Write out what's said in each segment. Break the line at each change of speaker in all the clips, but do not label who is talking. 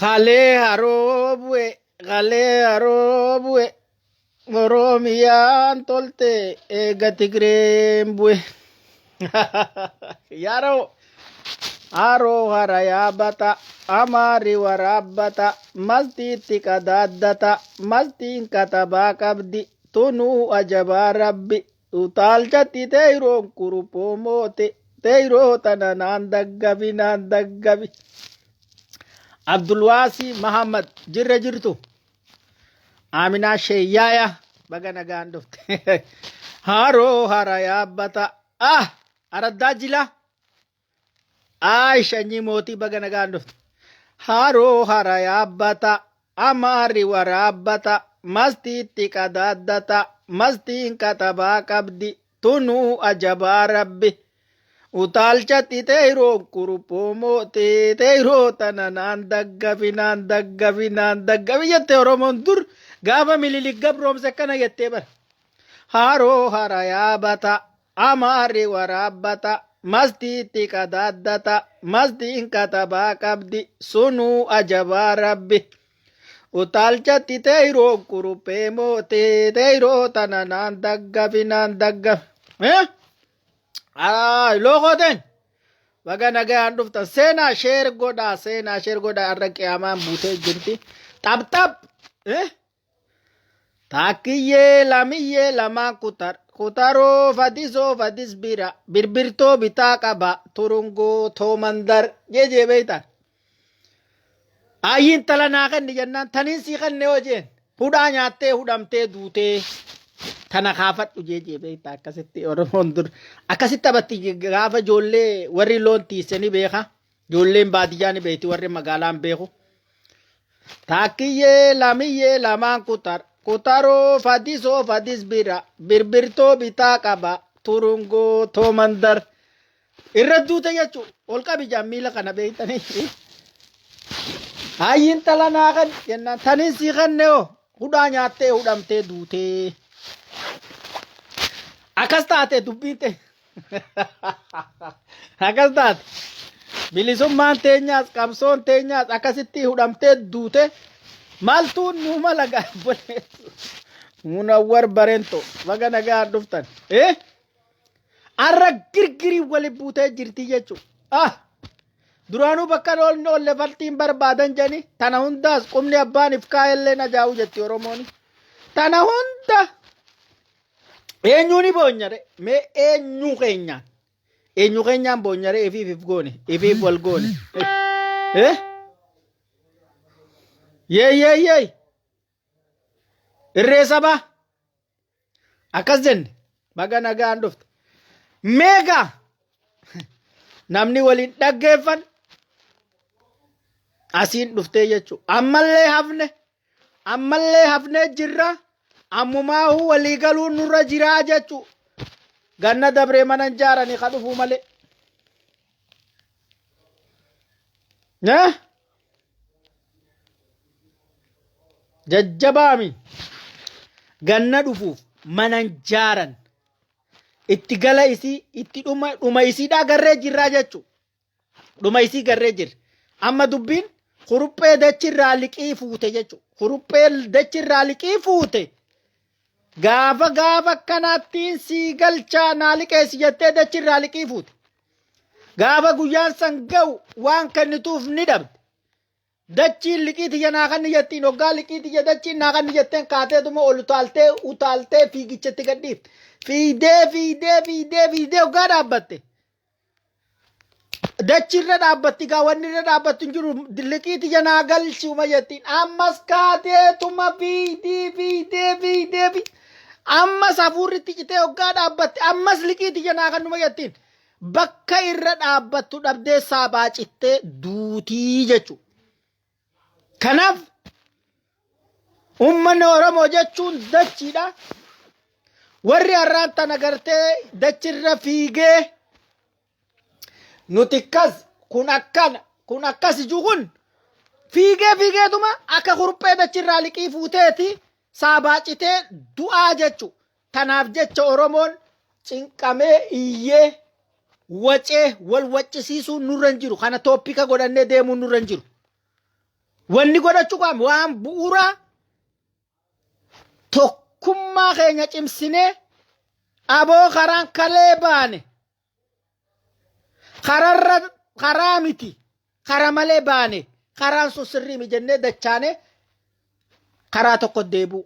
Kalee haroo bu'e, kalee haroo bu'e, Oromiyaan tolte eega Tigreen bu'e. Yaroo haroo hara yaabata, amaari waraabbata, mastiitti qadaaddata, mastiin katabaa qabdi, tunuu ajabaa rabbi, utaalchatti teeyroon kuruphoo moote, teeyroo tana naan daggafi naan daggafi. Abdulwaasii Mahammad jirra jirtu. Aminaa Sheeyyaaya baga nagaan dhufte. Haroo hara yaabbata. Ah araddaa jila. Aay shanyii mootii baga nagaan dhufte. Haroo hara yaabbata. Amaarri waraabbata. Mastiitti qadaaddata. Mastiin katabaa qabdi. Tunuu ajabaa rabbi. Utaalchatti teeyroon kuruphoo mootee teeyroo tana naan daggafi naan daggafi naan daggafi jette Oromoon dur gaafa Minilik gabroomse akkana jettee bara. Haroo hara yaabata amaarri waraabbata mastiitti qadaaddata mastiin katabaa qabdi sunuu ajabaa rabbi. Utaalchatti teeyroo kuruphee mootee teeyroo tana naan daggafi naan daggafi. Eh? Lookooteen baga nagayaan dhuftan seenaa sheer godhaa seenaa sheer godhaa har'a qiyaamaan buutee jirti. Xapxap. Eh? Taakkiyyee lamiyyee lamaan kutar kutaroo fadisoo fadis bira birbirtoo bitaa qaba turungoo toomandar jeejee beeytan. Ayyi intala naa kenni jennaan taniin sii kenne hoo jeen hudhaa nyaattee hudhamtee duutee tana kaafadhu jeejee beektaa akkasitti Oromoon dur akkasitti taphatti gaafa ijoollee warri loon tiisse ni beeka ijoolleen baadiyyaa ni beekti warri magaalaan beeku. Taakkiyyee lamiyyee lamaan kutar kutaroo fadisoo fadis bira birbirtoo bitaa qaba turungoo toomandar. Irra duute jechuun ol qabi jaan miila kana beektanii. Hayyi intala naa kan jennaan taniin sii kenne hoo hudhaa nyaattee hudhamtee duutee. Akkas taate dubbiin ta'e. Akkas taate. Bilisummaan teenyaas qabsoon teenyaas akkasitti hudhamtee duute. Maaltu nuu mala gaabboleessu. Munawwar Barento baga nagaan dhuftan. Eh? Arra girgirii wali buutee jirti jechuudha. Ah! Duraanuu bakka oolni oolle faltiin barbaadan jedhani tana hundaas qubni abbaan if kaa'ellee na jaa'u jetti Oromooni. Tana hunda eenyuuni boonyare mee eenyuu keenyaan eenyu keenyaan boonyare ifiif if goone ifiif wal goone. Eh? Yee yee yee irree sabaa. Akkas jenne baga nagaan dhufte. Meeqa namni waliin dhaggeeffan asiin dhuftee jechuudha. Ammallee hafne ammallee hafnee jirra ammumaahuu walii galuun nurra jiraa jechuudha. Ganna dabree mana hin jaaranii ka dhufuu malee. Eh? Jajjabaami ganna dhufuuf mana hin jaaran. Itti gala isii itti dhuma dhuma isiidhaa garree jirraa jechuudha. Dhuma isii garree jirra. Amma dubbiin kuruphee dachirraa liqii fuute jechuudha. Kuruphee dachirraa liqii fuute. Gaafa gaafa akkanaattiin sii galchaa naa liqeessi jettee dachirraa liqii fuute. Gaafa guyyaan san ga'u waan kennituuf ni dhabde. Dachiin liqii tiyya naa kanni jettiin hoggaa liqii tiyya dachiin naa kanni jetteen kaateetuma ol utaaltee utaaltee fiigichatti gadhiifte. Fiigdee fiigdee fiigdee fiigdee hoggaa dhaabbatte. Dachirra dhaabbatti gaa wanni irra dhaabbattu hin jiru liqii tiyya naa galchi uma jettiin ammas kaateetuma fiigdii fiigdee fiigdee fiigdee ammas hafuurri itti citee hoggaa dhaabbatte ammas liqii tiyya naa kannuma jettiin bakka irra dhaabbattu dhabdee saabaa cittee duutii jechuudha. Kanaaf uummanni Oromoo jechuun dachiidha. Warri har'aan tana gartee dachirra fiigee nuti akkas kun akkana kun akkas ijuu kun fiigee fiigeetuma akka kuruphee dachirraa liqii fuuteeti saabaa citee du'aa jechu. Tanaaf jecha Oromoon cinqamee iyyee wacee wal waccisiisuun nurra hin jiru. Kana tooppika godhannee deemuun nurra hin jiru. Wanni godhachuu qabnu waan bu'uuraa tokkummaa keenya cimsinee aboo karaan kalee baane kararra karaa miti kara malee baane karaan sun sirrii mi jennee dachaane karaa tokko deebi'u.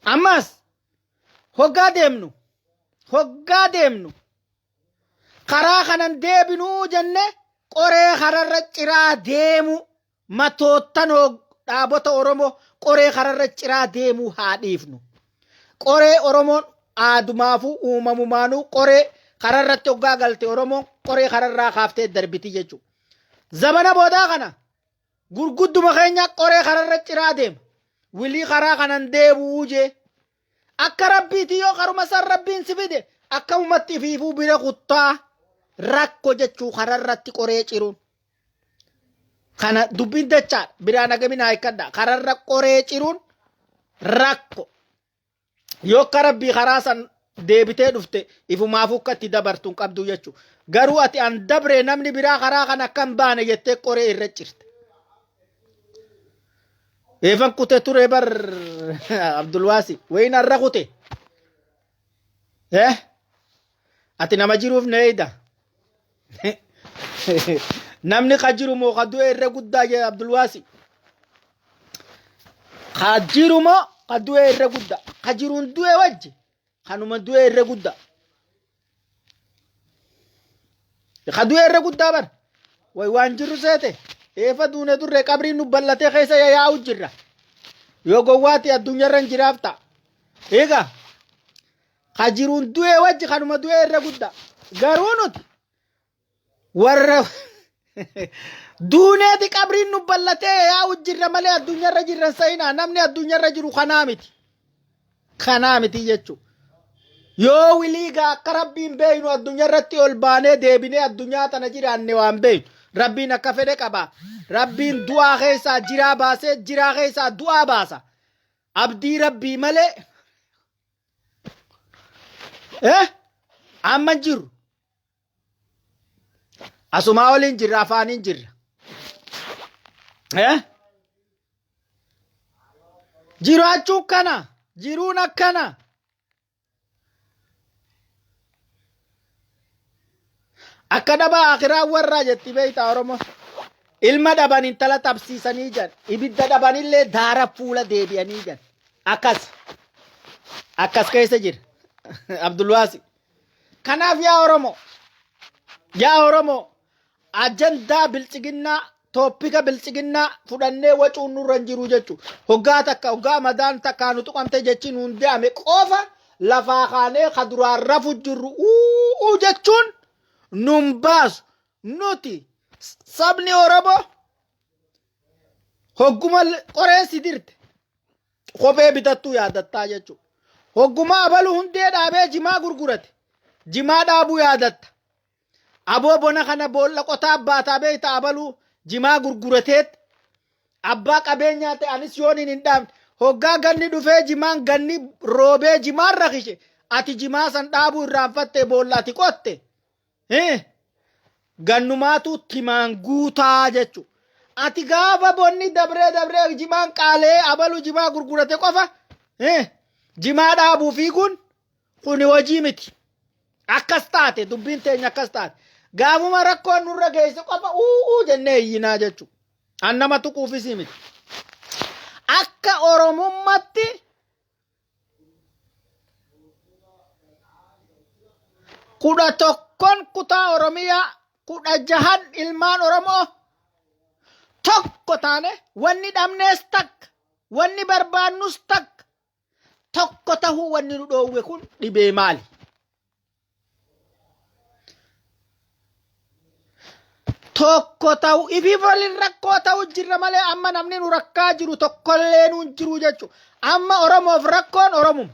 Ammas hoggaa deemnu hoggaa deemnu karaa kanan deebinuu jenne qoree kararra ciraa deemu matoottan dhaabota Oromoo qoree kararra ciraa deemuu haa dhiifnu. Qoree Oromoon aadumaafuu uumamumaanuu qoree kararratti hoggaa galte Oromoon qoree kararraa kaaftee darbiti jechuudha. Zabana boodaa kana gurgudduma keenya qoree kararra ciraa deema. Wilii karaa kanan deebi'uu jee. Akka rabbiiti yoo karuma san rabbiin si fide akkamumatti ifiifuu bira kuttaa rakko jechuu kararratti qoree ciruun. Kana dubbiin dachaadha. Biraa nagamin haa hiikkadha. Kararra qoree ciruun rakko. Yoo akka rabbii karaa san deebitee dhufte ifumaafuu akka itti dabartu hin qabdu jechuudha. Garuu ati an dabre namni biraa karaa kana akka hin baane jettee qoree irra cirte. Eefan kute ture bar Abdulwaasi. Wayin har'a kute. Eh? Ati nama jiruuf na eeyda. Namni ka jiru moo ka du'e irra guddaa jee Abdulwaasi. Ka jiru moo ka du'e irra guddaa. Ka jiruun du'e wajji kanuma du'e irra guddaa. Ka du'e irra guddaa bar. Way waan jirru seete. Eefa duune turre qabriin nu bal'atee keessa yaa'u jirra. Yoo gowwaati addunyaarra hin jiraaf ta'a. Egaa ka jiruun du'e wajji kanuma du'e irra guddaa. Garuu nuti warra duuneeti qabriin nu bal'atee yaa'u jirra malee addunyaarra jirra hin sa'inaa namni addunyaarra jiru kanaa miti. Kanaa miti jechuudha. Yoo wiliigaa akka rabbiin beeynu addunyaarratti ol baanee deebinee addunyaa tana jiraanne waan beeynu. Rabbiin akka fedhe qaba. Rabbiin du'aa keessaa jiraa baasee jiraa keessaa du'aa baasa. Abdii rabbii malee eh amma hin jiru. Asumaa oliin jirra afaaniin jirra. Eh? Jiraachuun kana jiruun akkana. Akka dhaba akiraa warraa jetti beektaa Oromoo. Ilma dhaban intala tapsiisanii jedhan. Ibidda dhabanillee daara fuula deebi'anii jedhan. Akkas. Akkas keessa jira. Abdulwaasi. Kanaaf yaa Oromoo. Yaa Oromoo. Ajandaa biltsiginnaa tooppika biltsiginnaa fudhannee wacuun nurra hin jiru jechuudha. Hoggaa takka hoggaa madaan takkaa nu tuqamte jechi nuun de'ame qofa lafaa kaanee ka duraan rafu jirru uuu jechuun nun baasu. Nuti sabni Oromoo hogguma qoreen si dirte kophee bitattuu yaadattaa jechuudha. Hogguma abalu hundee dhaabee jimaa gurgurate jimaa dhaabuu yaadatta. Aboo bona kana boolla qotaa baataa beekta abaluu jimaa gurgurateet abbaa qabeenyaa ta'e anis yoon hin dhaabne hoggaa ganni dhufee jimaan ganni roobee jimaan rakishe ati jimaa san dhaabuu irraanfatte boolla ati qotte gannumaatu timaan guutaa jechu ati gaafa bonni dabree dabree jimaan qaalee abalu jimaa gurgurate qofa jimaa dhaabuu fiiguun Kuni hojii miti. Akkas taate dubbiin teenya akkas taate. Gaafuma rakkoon nurra geesse qofa uuu jennee iyyinaa jechuudha. An nama tuquufis miti. Akka Oromummatti 11n kutaa Oromiyaa 16n ilmaan Oromoo tokko taane wanni dhabnees takka wanni barbaannus takka Tokko tahuu wanni nu dhoowwe kun dhibee maali? Tokko ta'u ifiif waliin rakkoo ta'u jirra malee amma namni nu rakkaa jiru tokkollee nu hin jiru jechuudha. Amma Oromoof rakkoon Oromuma.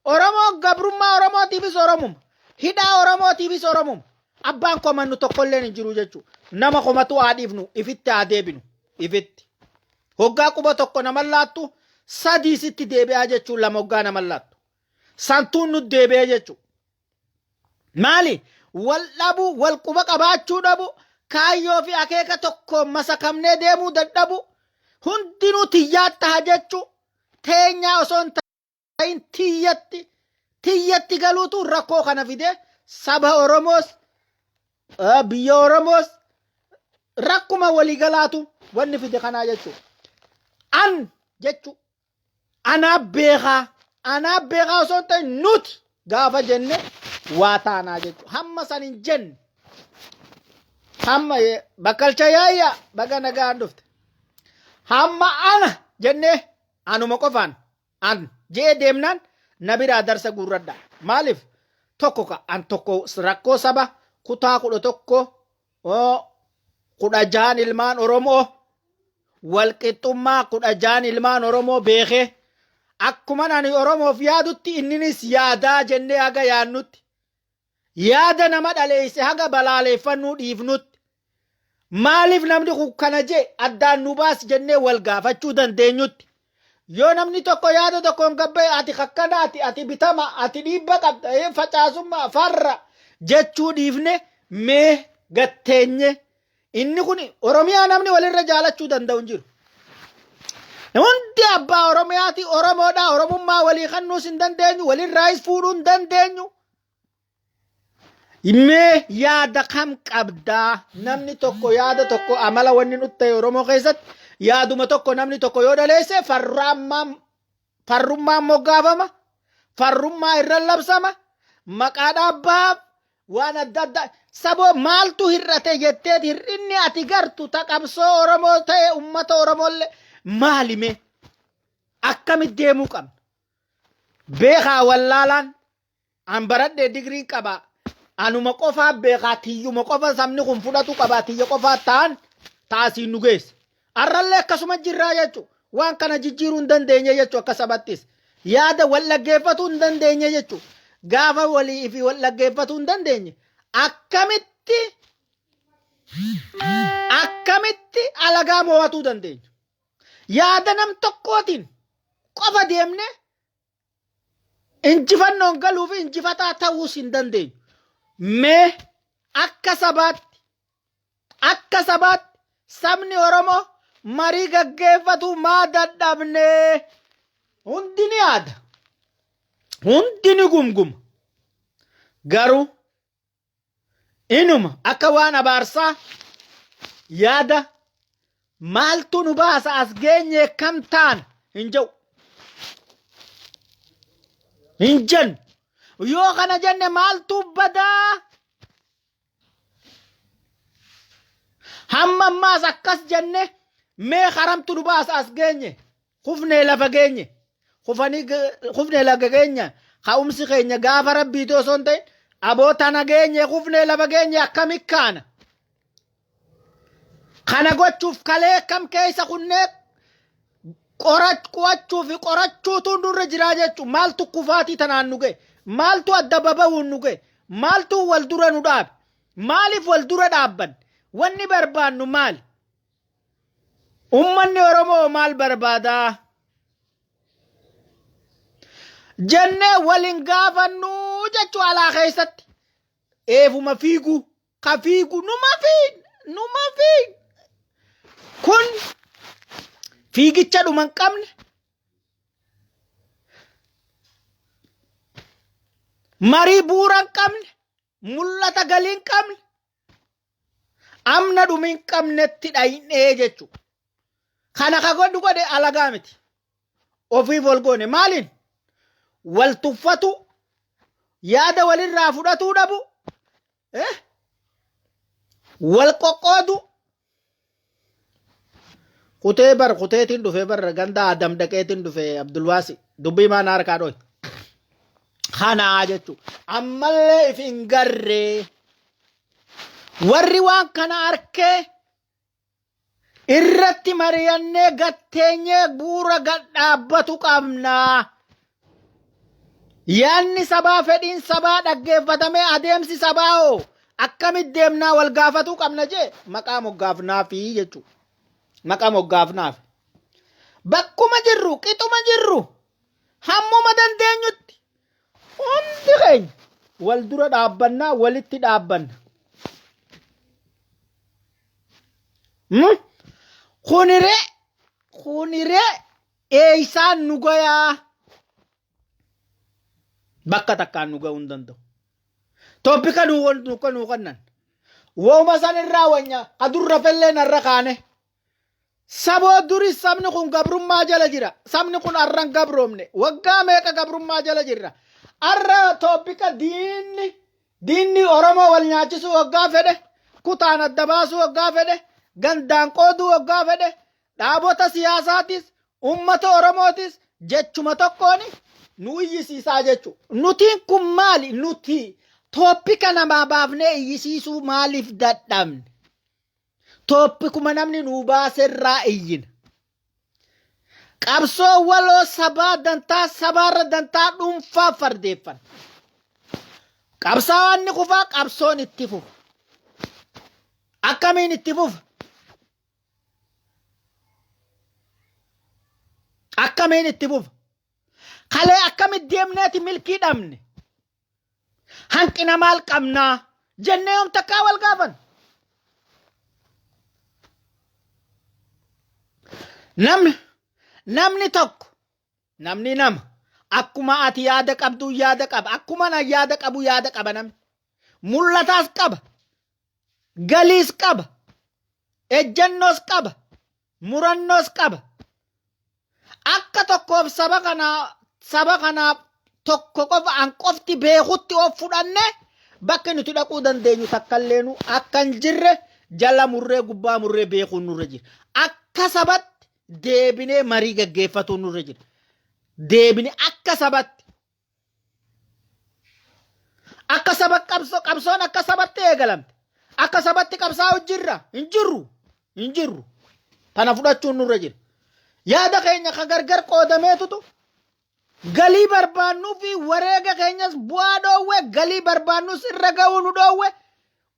Oromoon gabrummaa Oromootiifis Oromuma. Hidhaa Oromootiifis Oromuma. Abbaan komannu tokkolleen hin jiru jechuudha. Nama komatu haa dhiifnu ifitti haa deebinu ifitti. Hoggaa quba tokko naman laattu sadii sitti deebi'aa jechuun lama hoggaa naman laattu. Santuun nu deebi'ee jechuudha. Maali? Wal dhabu, wal quba qabaachuu dhabu, kaayyoo fi akeeka tokkoon masakamnee deemuu dadhabu, Hundinuu tiyyaa taha jechuu teenyaa osoo hin ta'in tiyyatti tiyyatti galuutu rakkoo kana fide saba Oromoos biyya Oromoos rakkuma waliigalaatu wanni fide kanaa jechuudha. An jechuu anaa beekaa anaa beekaa osoo hin ta'in nuti gaafa jenne waa taanaa jechuudha. Hamma san hin jenne hamma bakkalcha yaayyaa baga nagaan dhufte. Hamma ana jennee anuma qofaan an jee deemnaan na biraa darsa guurradha. Maaliif tokko ka an tokko rakkoo saba kutaa 11 16n ilmaan Oromoo walqixxummaa 16n ilmaan Oromoo beekee akkuman ani Oromoof yaadutti inninis yaadaa jennee haga yaannutti yaada nama dhaleeyse haga balaaleeffannuu dhiifnutti maaliif namni kun kana jee addaan nu baas jennee wal gaafachuu dandeenyutti yoo namni tokko yaada tokkoon gabba'e ati kakkanaati ati bitama ati dhiibba qabda facaasummaa farra jechuu dhiifne mee gatteenye inni kun Oromiyaa namni walirra jaalachuu danda'u hin jiru. Hundi abbaa Oromiyaati Oromoodha Oromummaa walii kennuus hin dandeenyu walirraayis fuudhuu hin dandeenyu. Mee yaada kam qabdaa namni tokko yaada tokko amala wanni nutti ta'e Oromoo keessatti yaaduma tokko namni tokko yoo dhaleesse farrummaan moggaafama farrummaa irra labsama maqaa dhaabbaaf waan adda addaa saboo maaltu hir'ate jetteet hir'inni ati gartu ta qabsoo Oromoo ta'e ummata Oromoollee maalime akkamitti deemuu qabna beekaa wallaalaan An baradhee digriin qaba. Anuma qofaa beekaa tiyyuma qofa sabni kun fudhatu qaba tiyya qofaa ta'an taasiin nu geesse. Arrallee akkasuma jirraa jechuudha. Waan kana jijjiiruu hin dandeenye jechuudha akka sabattis. Yaada wal dhaggeeffatuu hin dandeenye jechuudha. Gaafa walii fi wal dhaggeeffatuu hin dandeenye akkamitti akkamitti alagaa mo'atuu dandeenya? Yaada nam tokkootiin qofa deemnee Injifannoon galuu fi injifataa ta'uus hin dandeenyu. Mee akka sabaatti akka sabaatti sabni Oromoo marii gaggeeffatu maa dadhabne? Hundi ni yaada. Hundi ni gumguma. Garuu Inuma akka waan abaarsaa yaada maaltu nu baasa as geenye kam taana hin jedhu. Hin jennu. Yoo kana jenne maaltu badaa? Hamma ammaas akkas jenne mee haramtu nu baasa as geenye Kufnee lafa geenye. Kufanii kufnee laga keenya ka'umsi keenya gaafa rabbiiti osoo hin ta'in aboo tana geenye kufnee lafa geenye akkami kaana. Kana gochuuf kalee akkam keessa kunnee qo'achuu fi qorachuutu nurra jiraa jechuun maaltu kufaatii tanaan nu ga'e maaltu adda baba'uun nu ga'e maaltu wal dura nu dhaabe maaliif wal dura dhaabban wanni barbaannu maali? Ummanni Oromoo maal barbaadaa? Jennee wal hin gaafannuu jechuu alaa keessatti. Eefuma fiiguu ka fiigu numa fiig numa fiig. Kun fiigicha dhuma hin qabne marii bu'uura hin qabne mul'ata galii hin qabne Amna dhumi hin qabnetti dhaynee jechuudha. Kana ka godhu godhe alagaa miti. Ofiif wal goone maaliin? Wal tuffatu, yaada walirraa fudhatuu dhabu, wal qoqqoodu. Kutee bar kuteetiin dhufe bar ganda Adam dhaqeetiin dhufe Abdulwaasi dubbii maan harkaa dhoy. Kanaa jechuudha. Ammallee if hin garree. Warri waan kana arkee irratti mari'annee gatteenyee bu'uura gad dhaabbatu qabna. Yaanni sabaa fedhiin sabaa dhaggeeffatamee adeemsi sabaa hoo akkamitti deemnaa wal gaafatuu qabna jee maqaa moggaafnaafi jechuudha. Maqaa moggaafnaafi. Bakkuma jirru qixuma jirru hammuma dandeenyutti Hundi keenya wal dura dhaabbannaa walitti dhaabbanna. Kuniree Kuniree eeysaan nu gayaa? Bakka takkaan nu ga'uu hin danda'u. Topic nu kennan. Wooma san irraa wanya ka durra fellee narra kaane. Saboo duri sabni kun gabrummaa jala jira. Sabni kun arran gabroomne. Waggaa meeqa gabrummaa jala jirra. Arra topic diinni Oromoo wal nyaachisuu waggaa fedhe. Kutaan adda baasuu waggaa fedhe. Gandaan qooduu waggaa fedhe. Dhaabota siyaasaatis ummata Oromootis jechuma tokkoon nu iyyisiisaa jechuudha. Nutiin kun maali? Nuti topic namaa baafnee iyyisiisuu maaliif dadhabne? Topicuma namni nuu baaserraa iyyina. Qabsoo waloo sabaa dantaa sabaarra dantaa dhuunfaa fardeeffan. Qabsaa'aan ni kufaa, qabsoon itti fufa. Akkamiin itti fufa? Akkamiin itti fufa? Kalee akkamitti deemneeti milkii dhabne? Hanqina maal qabnaa? Jennee yoom takkaa wal gaafan? Namni tokko, namni nama akkuma ati yaada qabdu yaada qaba, akkuma na yaada qabu yaada qaba. Namni mul'ataas qaba, galiis qaba, ejjennoos qaba, murannoos qaba. Akka tokkoof saba kanaaf tokko qofa an qofti beekutti of fudhanne bakka nuti dhaquu dandeenyu takkalleenu akka hin jirre jala murree gubbaa murree beekuun nurra jira. Akka sabatti deebinee marii gaggeeffatuun nurra jira. Deebine akka sabatti. Akka saba qabsoo, qabsoon akka sabatti eegalamte. Akka sabatti qabsaa'u jirra, hin jirru, hin jirru. Tana fudhachuun nurra jira. Yaada keenya kan gargar qoodameetutu galii barbaannuu fi wareega keenyas bu'aa dhoowwe, galii barbaannus irra ga'uu nu dhoowwe.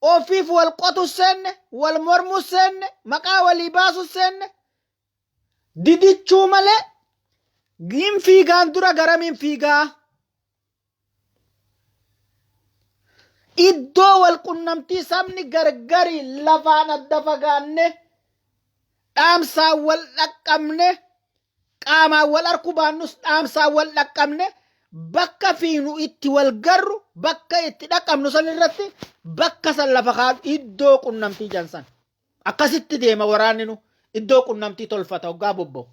Ofiif wal qotu seenne, wal mormu seenne, maqaa walii baasu seenne, didichuu malee hin fiigaan dura garamiin fiigaa? Iddoo wal qunnamtii sabni gargari lafaan adda fagaanne, dhaamsaan wal dhaqqabne, qaamaan wal arkuu baannus dhaamsaan wal dhaqqabne, bakka fiinu itti wal garru, bakka itti dhaqqabnu san irratti bakka san lafa kaa'u, iddoo qunnamtii jansan. Akkasitti deema waraanni nu iddoo qunnamtii tolfata hoggaa bobba'u.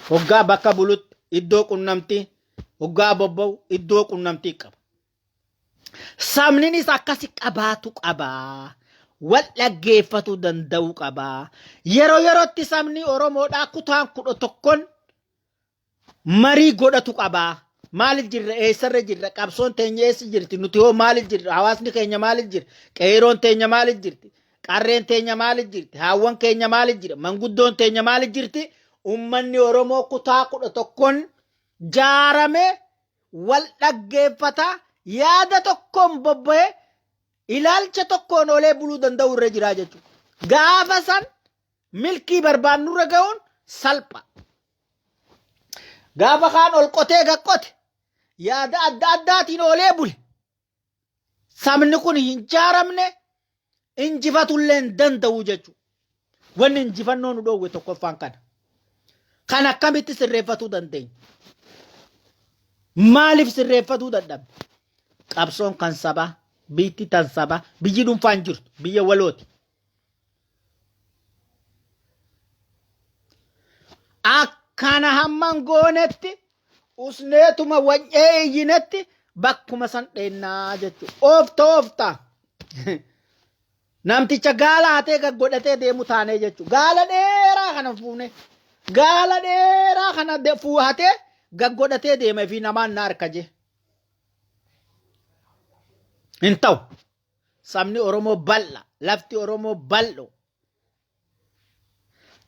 Hoggaa bakka bulutti iddoo qunnamtii, hoggaa bobba'u iddoo qunnamtii qaba. Sabninis akkasi qabaatu qaba. Wal dhaggeeffatuu danda'uu qaba. Yeroo yerootti sabni Oromoodhaa kutaan 11n marii godhatu qaba. Maaliif jirra? Eessarra jirra? Qabsoon teenya eessa jirti? Nuti hoo maaliif jirra? Hawaasni keenya maaliif jira? Qeeroon teenya maaliif jirti? Qarreen teenya maaliif jirti? Haawwan keenya maaliif jira? Manguddoon teenya maaliif jirti? Uummanni Oromoo kutaa 11n jaarame wal dhaggeeffata, yaada tokkoon bobba'ee ilaalcha tokkoon oolee buluu danda'u irra jira jechuudha. Gaafa san milkii barbaannurra ga'uun salpha. Gaafa kaan ol qotee gaqqote, yaada adda addaatiin oolee bule, sabni kun hin jaaramne, injifatullee hin danda'u jechuudha. Wanni injifannoo nu dhoowwe tokkoffaan kana. Kan akkamitti sirreeffatuu dandeenya? Maaliif sirreeffatuu dadhabne? Qabsoon kan sabaa, biyyi tan sabaa, biyyi dhuunfaan jirtu, biyya walooti. Akkana hamman goonetti usneetuma wany'ee iyyinetti bakkuma san dheennaa jechuudha. Oofta oofta. Namticha gaala hatee gaggodhatee deemu taanee jechuudha. Gaala dheeraa kana fuune. Gaala dheeraa kana fuuhatee gaggodhatee deema fi namaan na harka jee. Hin ta'u. Sabni Oromoo bal'a. Lafti Oromoo bal'o.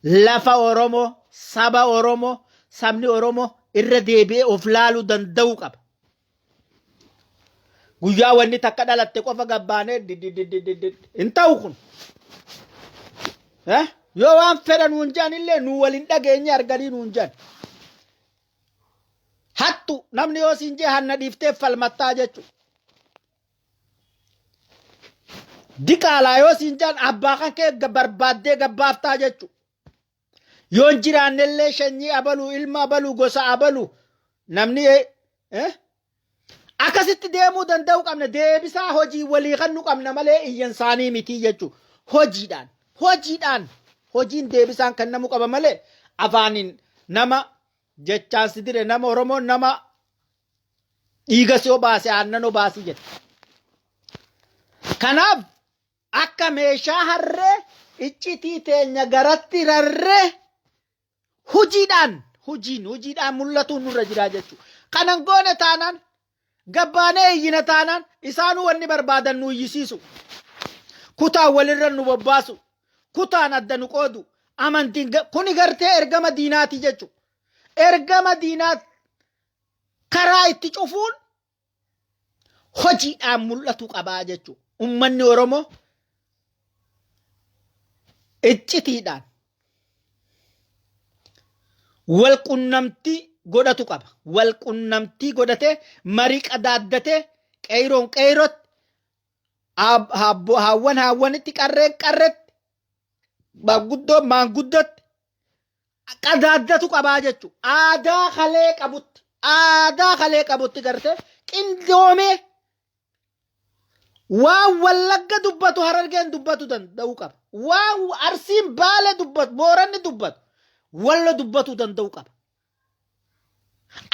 Lafa Oromoo, saba Oromoo, sabni Oromoo irra deebi'ee of laaluu danda'uu qaba. Guyyaa wanni takka dhalatte qofa gabbaanee dididididid hin ta'u kun. Eh? Yoo waan fedha nuun jedhan illee nu waliin dhageenye arganii nuun jedhan. Hattu namni yoo siin jee hanna dhiiftee falmattaa jechuudha. Diqaalaa yoo siin jedhan abbaa kan kee barbaaddee gabbaaftaa jechuudha. Yoon jiraannellee shanyii abaluu, ilma abaluu, gosa abaluu namni akkasitti deemuu danda'uu qabna. Deebisaa hojii walii kennu qabna malee iyyansaanii mitii jechuudha. Hojiidhaan, hojiidhaan, hojiin deebisaan kennamuu qaba malee afaaniin nama jechaan si dire, nama Oromoon nama dhiiga si obaase aannan obaasii jedha. Kanaaf akka meeshaa harree iccitii teenya garatti rarree hojiidhaan, hojiin, hojiidhaan mul'atuun nurra jiraa jechuudha. Kanan goone taanaan, gabbaanee iyyina taanaan, isaanuu wanni barbaadan nu iyyisiisu. Kutaan walirra nu bobbaasu. Kutaan adda nu qoodu. Amantiin kuni gartee ergama diinaati jechuudha. Ergama diinaa karaa itti cufuun hojiidhaan mul'atu qabaa jechuudha. Uummanni Oromoo iccitiidhaan wal qunnamtii godhatu qaba. Wal qunnamtii godhatee, marii qadaaddatee, qeeyroon qeeyrootti, haawwan haawwanitti, qarreen qarretti, maanguddoon maanguddotti qadaaddatu qabaa jechuudha. Aadaa kalee qabutti, aadaa kalee qabutti gartee qindoomee waan Wallagga dubbatu Harargeen dubbatu danda'uu qaba. Waan Arsiin, Baale dubbatu, Booranni dubbatu, Wallo dubbatu danda'uu qaba.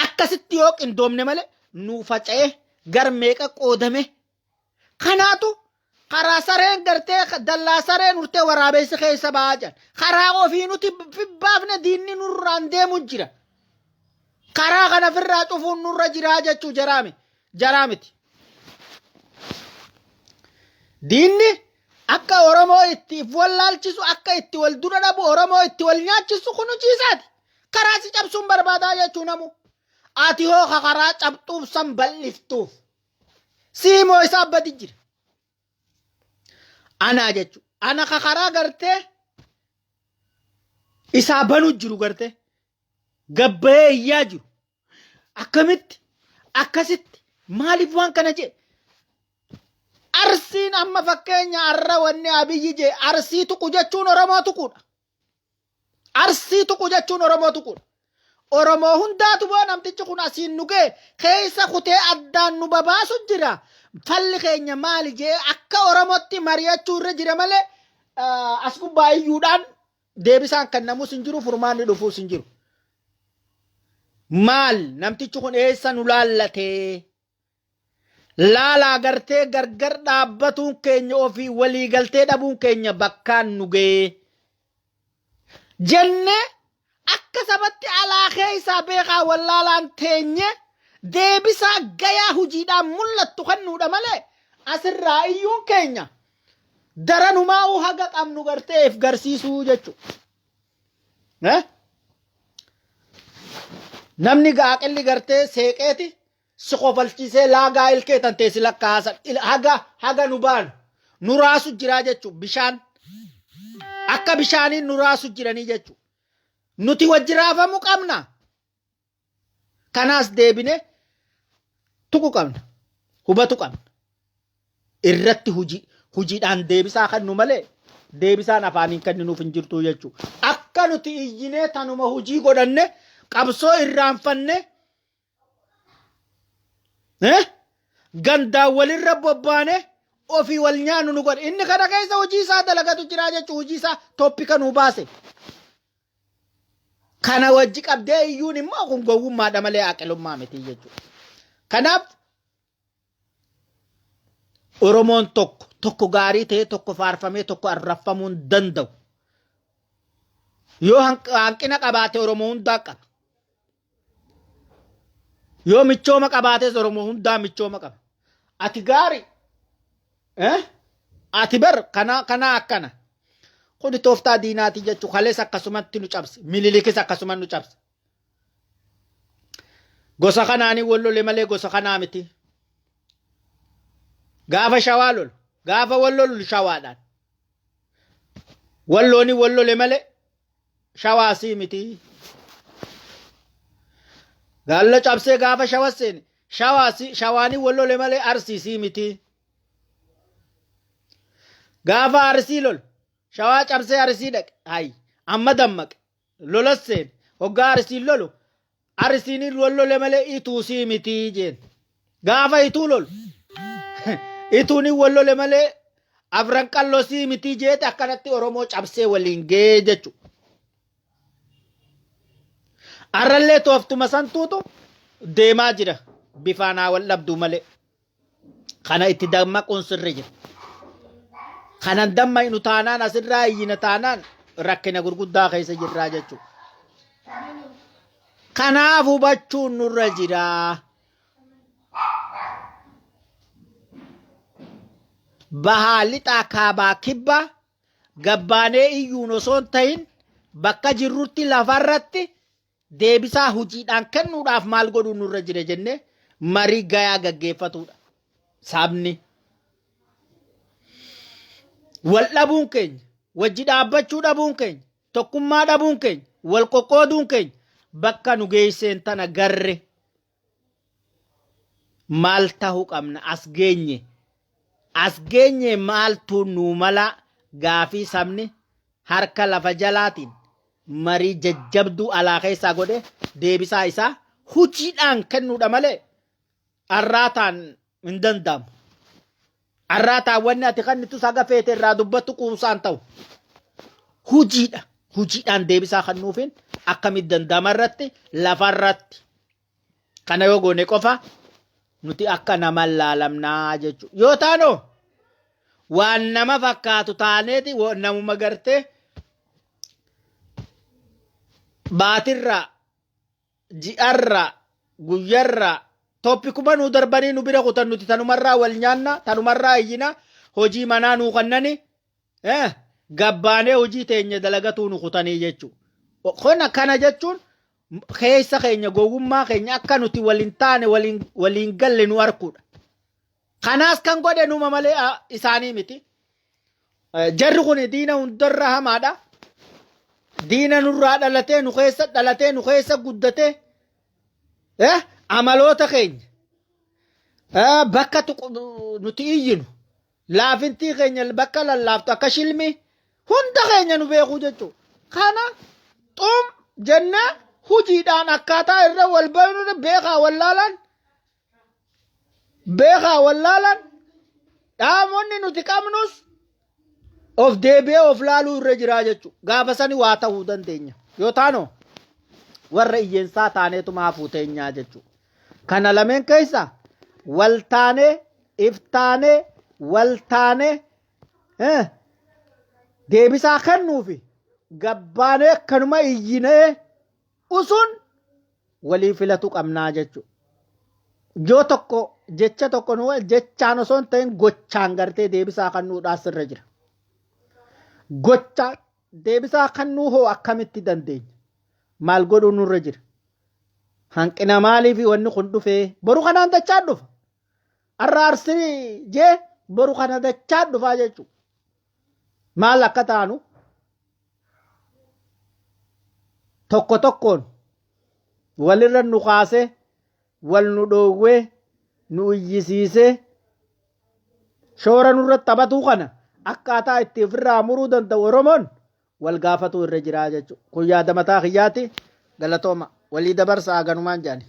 Akkasitti yoo qindoomne malee nuu faca'ee gar meeqa qoodame kanaatu karaa sareen gartee dallaa sareen urtee waraabessi keessa ba'aa jiran. Karaa ofii nuti baafne diinni nurraan deemu jira. Karaa kana ofirraa cufuun nurra jiraa jechuu jaraami. Jaraa miti. Diinni akka Oromoo itti if wallaalchisu, akka itti wal dura dhabu, Oromoo itti wal nyaachisu kun hojii isaati. Karaa si cabsuun barbaadaa jechuu namu. Ati hoo ka karaa cabxuuf san bal'iftuuf. Siimoo isaa badi jira. Anaa jechuudha. Ana ka karaa gartee isaa banu jiru, gartee gabbayee iyyaa jiru. Akkamitti akkasitti maaliif waan kana jee? Arsiin amma fakkeenya arra wanni Abiyyi jee, Arsii tuqu jechuun Oromoo tuquudha. Arsii tuqu jechuun Oromoo tuquudha. Oromoo hundaatu boo namtichi kun asiin nu ga'e keessa kutee addaan nu babaasu jira. Falli keenya maali jee akka Oromootti mari'achuu irra jira malee as gubbaa iyyuudhaan deebisaan kan namus hin jiru, furmaanni dhufuus hin jiru. Maal namtichi kun eessa nu laallatee? Laalaa gartee gargar dhaabbatuun keenya, ofii walii galtee dhabuun keenya bakkaan nu ga'ee. Jennee akka sabatti alaa keessaa beekaa wallaalaan teenye deebisaa gayaa hojiidhaan mul'attu kennuudha malee asirraa iyyuun keenya daranumaa'uu haga qabnu gartee if garsiisuu jechuudha. Namni gaaqilli gartee seeqeeti si kofalchiisee laagaa ilkee tantee si lakkaa'asan haga haga nu baanu nu raasu jiraa jechuudha. Bishaan akka bishaaniin nu raasu jiranii jechuudha. Nuti wajji raafamuu qabna. Kanaas deebine tuqu qabna. Hubatu qabna. Irratti hojii hojiidhaan deebisaa kennu malee deebisaan afaaniin kenninuuf hin jirtu jechuudha. Akka nuti iyyinee tanuma hojii godhanne, qabsoo irraanfanne, gandaan walirra bobbaane ofii wal nyaannu nu godhe. Inni kana keessa hojii isaa dalagatu jira jechuudha. Hojii isaa toppika nuu baase. Kana wajji qabdee iyyuun immoo kun gowwummaadha malee aqilummaa miti jechuudha. Kanaaf Oromoon tokko tokko gaarii ta'ee tokko faarfamee tokko arrabfamuu hin danda'u. Yoo hanqina qabaate Oromoo hundaa qaba. Yoo michooma qabaates Oromoo hundaa michooma qaba. Ati gaarii, ati bar kana kana akkana. Kuni tooftaa diinaati jechuun kalees akkasumatti nu cabse. Mililikis akkasuma nu cabse. Gosa kanaanii wal lole malee gosa kanaa miti. Gaafa Shawaa lolu, gaafa wal lolu Shawaadhaan. Wallooni wal lole malee Shawaasii miti. Gaalla cabsee gaafa Shawa seene Shawaasii Shawaanii wal lole malee Arsiisii miti. Gaafa Arsii lolu Shawaa cabsee Arsii dhaqe. Hayi amma dammaqe. Lolas seene. Hoggaa Arsiin lolu Arsiin wal lole malee Ituu sii mitii jeen. Gaafa Ituu lolu Ituun wal lole malee Afran Qalloo sii mitii jeete akkanatti Oromoo cabsee waliin gee jechuudha. Arrallee tooftuma santuutu deemaa jira bifaan haa wal dhabduu malee. Kana itti dammaquun sirri jira. Kanan dammaqnu taanaan asirraa iyyina taanaan rakkina gurguddaa keessa jirraa jechuudha. Kanaaf hubachuun nurra jira. Bahaa lixaa kaabaa kibbaa gabbaanee iyyuun osoo hin ta'in bakka jirrutti lafarratti deebisaa hojiidhaan kennuudhaaf maal godhuun nurra jira jennee marii gayaa gaggeeffatuudha. Sabni wal dhabuun keenya, wajji dhaabbachuu dhabuun keenya, tokkummaa dhabuun keenya, wal qoqqooduun keenya bakka nu geesseen tana garre maal ta'uu qabna as geenye as geenye maaltu nuu mala gaafii sabni harka lafa jalaatiin marii jajjabduu alaa keessaa godhe deebisaa isaa hujiidhaan kennuudha malee arraataan hin danda'amu. Arraataan wanni ati kennitus haga feete irraa dubbattu quubsaan ta'u. Hujiidha. Hujiidhaan deebisaa kennuufiin akkamitti danda'ama irratti lafarratti. Kana yoo goone qofa nuti akka nama laalamnaa jechuudha. Yoo taanoo waan nama fakkaatu taaneeti namuma gartee baatirraa ji'arraa guyyarraa toppikuma nuu darbanii nu bira kutan nuti tanumarraa wal nyaanna tanumarraa iyyina hojii manaa nuu kannani gabbaanee hojii teenya dalagatuu nu kutanii jechuudha. Kana kana jechuun keessa keenya gowwummaa keenya akka nuti waliin taane waliin galle nu arkuudha. Kanaas kan godhe numa malee isaanii miti. Jarri kun diina hundarra hamaadha. Diina nurraa dhalatee nu keessa dhalatee nu keessa guddatee amaloota keenya bakka nuti iyyinu laafintii keenya bakka lallaaftu akka shilmii hunda keenya nu beekuu jechuudha. Kana xum jennee hojiidhaan akkaataa irra wal baynu beekaa wallaalaan beekaa wallaalaan dhaamonni nuti qabnus of deebi'ee of laaluu irra jiraa jechuudha. Gaafa sani waa ta'uu dandeenya. Yoo taanoo warra iyyeensaa taaneetuma hafuu teenyaa jechuudha. Kana lameen keessa wal taanee iftaanee wal taanee deebisaa kennuufi gabbaanee akkanuma iyyinee usuun walii filatu qabnaa jechuudha. Yoo tokko jecha tokko nu jechaan osoo hin ta'in gochaan gartee deebisaa kennuudhaas irra jira. Gochaan deebisaa kennuu hoo akkamitti dandeenya? Maal godhuu nurra jira? Hanqina maaliif wanni kun dhufee boru kanaan dachaa dhufa. Har'a arsii jee boru kana dachaa dhufaa jechuudha. Maal akka taanu tokko tokkoon walirra nu kaasee wal nu dhoowwee nu iyyisiisee shoora nurra taphatuu kana akkaataa itti ofirraa muruu danda'u Oromoon wal gaafatuu irra jiraa jechuudha. Kun yaada mataa kiyyaati. Galatooma. Walii dabarsaa ganumaan jaani.